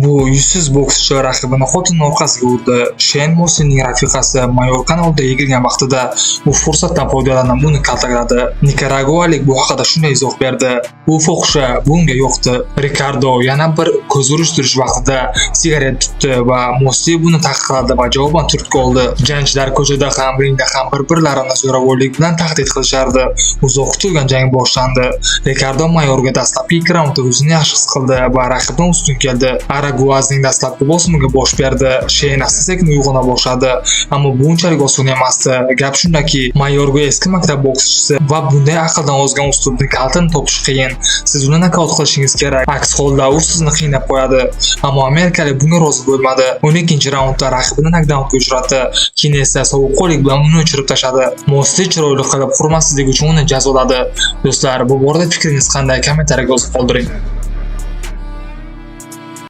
Bu yuzsiz bokschi raqibini xotini orqasiga urdi. Sheyn Moslining rafiqasi Mayorkani oldida egilgan vaqtida u fursatdan foydalanib uni kaltakladi. Nikaragualik bu haqida shunday izoh berdi: "U fohisha, bu unga yoqdi." Rikardo yana bir ko'z urishtirish vaqtida sigaret tutdi va Mosli buni taqiqladi va javoban turtki oldi. Jangchilar ko'chada ham, ringda ham bir-birlarini zo'ravonlik bilan tahdid qilishardi. Uzoq kutilgan jang boshlandi. Rikardo Mayorga dastlabki ikki raundda o'zini yaxshi his qildi va raqibdan ustun keldi. Araguazning dastlabki bosimiga bosh berdi. Sheyn asta-sekin uyg'ona boshladi, ammo bu unchalik oson emasdi. Gap shundaki, Mayorga eski maktab bokschisi va bunday aqldan ozgan uslubni kalitini topish qiyin. Siz uni nokaut qilishingiz kerak. Aks holda u sizni qiynab qo'yadi. Ammo amerikalik bunga rozi bo'lmadi. 12-raundda raqibini nokdaunga uchratdi. Keyin esa sovuqqonlik bilan uni o'chirib tashladi. Mosli chiroyli qilib hurmatsizlik uchun uni jazoladi. Do'stlar, bu borada fikringiz qanday? Kommentariyaga yozib qoldiring.